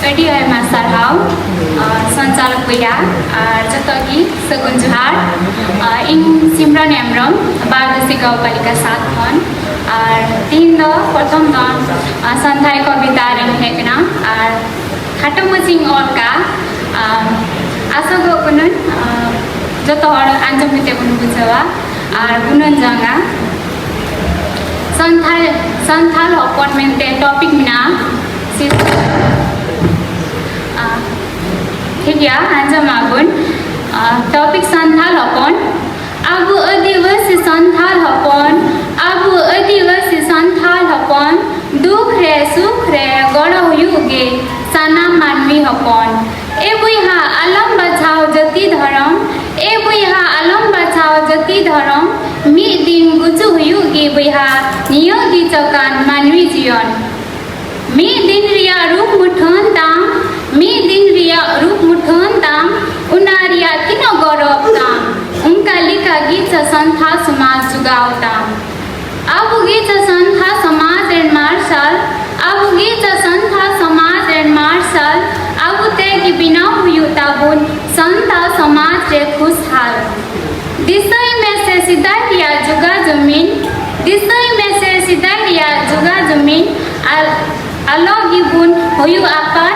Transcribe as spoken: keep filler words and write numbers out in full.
ᱟᱹᱰᱤ ᱟᱭᱢᱟ ᱥᱟᱨᱦᱟᱣ, ᱟᱨ ᱥᱚᱧᱪᱟᱞᱚᱠ ᱵᱚᱭᱦᱟ, ᱟᱨ ᱡᱚᱛᱚ ᱜᱮ ᱥᱟᱹᱜᱩᱱ ᱡᱚᱦᱟᱨ᱾ ᱟᱨ ᱤᱧ ᱥᱤᱢᱨᱚᱱ ᱦᱮᱢᱵᱨᱚᱢ, ᱵᱟᱨᱫᱚᱥᱤ ᱜᱟᱶᱯᱟᱞᱤᱠᱟ ᱥᱟᱛ ᱠᱷᱚᱱ᱾ ᱟᱨ ᱛᱤᱦᱤᱧ ᱫᱚ ᱯᱨᱚᱛᱷᱚᱢ ᱫᱚ, ᱟᱨ ᱥᱟᱱᱛᱟᱲᱤ ᱠᱚᱵᱤᱛᱟ ᱨᱮᱧ ᱦᱮᱡ ᱠᱟᱱᱟ᱾ ᱟᱨ ᱠᱷᱟᱴᱚ ᱢᱟᱪᱷᱟᱧ ᱚᱞ ᱠᱟᱜᱼᱟ᱾ ᱟᱨ ᱟᱥᱚᱜᱚᱜ ᱠᱟᱹᱱᱟᱹᱧ, ᱟᱨ ᱡᱚᱛᱚ ᱦᱚᱲ ᱟᱸᱡᱚᱢ ᱠᱟᱛᱮ ᱵᱚᱱ ᱵᱩᱡᱷᱟᱹᱣᱟ ᱟᱨ ᱜᱩᱱᱟᱹᱱ ᱡᱚᱝᱟ᱾ ᱥᱟᱱᱛᱷᱟᱞ, ᱥᱟᱱᱛᱷᱟᱞ ᱦᱚᱯᱚᱱ ᱢᱮᱱᱛᱮ ᱴᱚᱯᱤᱠ ᱢᱮᱱᱟᱜᱼᱟ᱾ ᱥᱤᱥ-, ᱟ, ᱴᱷᱤᱠ ᱜᱮᱭᱟ, ᱟᱸᱡᱚᱢ ᱟᱵᱚᱱ᱾ ᱟ, ᱴᱚᱯᱤᱠ ᱥᱟᱱᱛᱷᱟᱞ ᱦᱚᱯᱚᱱ᱾ ᱟᱵᱚ ᱟᱹᱫᱤᱵᱟᱹᱥᱤ ᱥᱟᱱᱛᱷᱟᱞ ᱦᱚᱯᱚᱱ, ᱟᱵᱚ ᱟᱹᱫᱤᱵᱟᱹᱥᱤ ᱥᱟᱱᱛᱷᱟᱞ ᱦᱚᱯᱚᱱ, ᱫᱩᱠ ᱨᱮ ᱥᱩᱠ ᱨᱮ ᱜᱚᱲᱚ ᱦᱩᱭᱩᱜ ᱜᱮ ᱥᱟᱱᱟᱢ ᱢᱟᱹᱱᱢᱤ ᱦᱚᱯᱚᱱ᱾ ᱮ ᱵᱚᱭᱦᱟ ᱟᱞᱚᱢ ᱵᱟᱪᱷᱟᱣ ᱡᱟᱹᱛᱤ ᱫᱷᱚᱨᱚᱢ, ᱮ ᱵᱚᱭᱦᱟ ᱟᱞᱚᱢ ᱵᱟᱪᱷᱟᱣ ᱡᱟᱹᱛᱤ ᱫᱷᱚᱨᱚᱢ, ᱢᱤᱫ ᱫᱤᱱ ᱜᱩᱡᱩᱜ ᱦᱩᱭᱩᱜ ᱜᱮ ᱵᱚᱭᱦᱟ, ᱱᱤᱭᱟᱹ ᱜᱮ ᱪᱚ ᱠᱟᱱ ᱢᱟᱹᱱᱢᱤ ᱡᱤᱭᱚᱱ᱾ ᱢᱤᱫ ᱫᱤᱱ ᱨᱮᱭᱟᱜ ᱨᱩᱯ ᱢᱩᱴᱷᱟᱹᱱ ᱛᱟᱢ, ᱢᱤᱫ ᱫᱤᱱ ᱨᱮᱭᱟᱜ ᱨᱩᱯ ᱢᱩᱴᱷᱟᱹᱱ ᱛᱟᱢ, ᱚᱱᱟ ᱨᱮᱭᱟᱜ ᱛᱤᱱᱟᱹᱜ ᱜᱚᱨᱚᱵ ᱛᱟᱢ, ᱚᱱᱠᱟ ᱞᱮᱠᱟ ᱜᱮ ᱪᱚ ᱥᱟᱱᱛᱷᱟ ᱥᱚᱢᱟᱡᱽ ᱡᱚᱜᱟᱣ ᱛᱟᱢ᱾ ᱟᱵᱚ ᱜᱮ ᱪᱚ ᱥᱟᱱᱛᱷᱟ ᱥᱚᱢᱟᱡᱽ ᱨᱮᱱ ᱢᱟᱨᱥᱟᱞ, ᱟᱵᱚ ᱜᱮ ᱪᱚ ᱥᱟᱱᱛᱷᱟ ᱥᱚᱢᱟᱡᱽ ᱨᱮᱱ ᱢᱟᱨᱥᱟᱞ, ᱟᱵᱚ ᱛᱮ ᱜᱮ ᱵᱮᱱᱟᱣ ᱦᱩᱭᱩᱜ ᱛᱟᱵᱚᱱ ᱥᱟᱱᱛᱷᱟ ᱥᱚᱢᱟᱡᱽ ᱨᱮ ᱠᱷᱩᱥᱦᱟᱞ᱾ ᱫᱤᱥᱟᱹᱭ ᱢᱮᱥᱮ ᱥᱮᱫᱟᱭ ᱨᱮᱭᱟᱜ ᱡᱚᱜᱟ ᱡᱚᱢᱤᱱ, ᱫᱤᱥᱟᱹᱭ ᱢᱮᱥᱮ ᱥᱮᱫᱟᱭ ᱨᱮᱭᱟᱜ ᱡᱚᱜᱟ ᱡᱚᱢᱤᱱ, ᱟᱨ ᱟᱞᱚ ᱜᱮᱵᱚᱱ ᱦᱩᱭᱩᱜ ᱟᱯᱟᱱ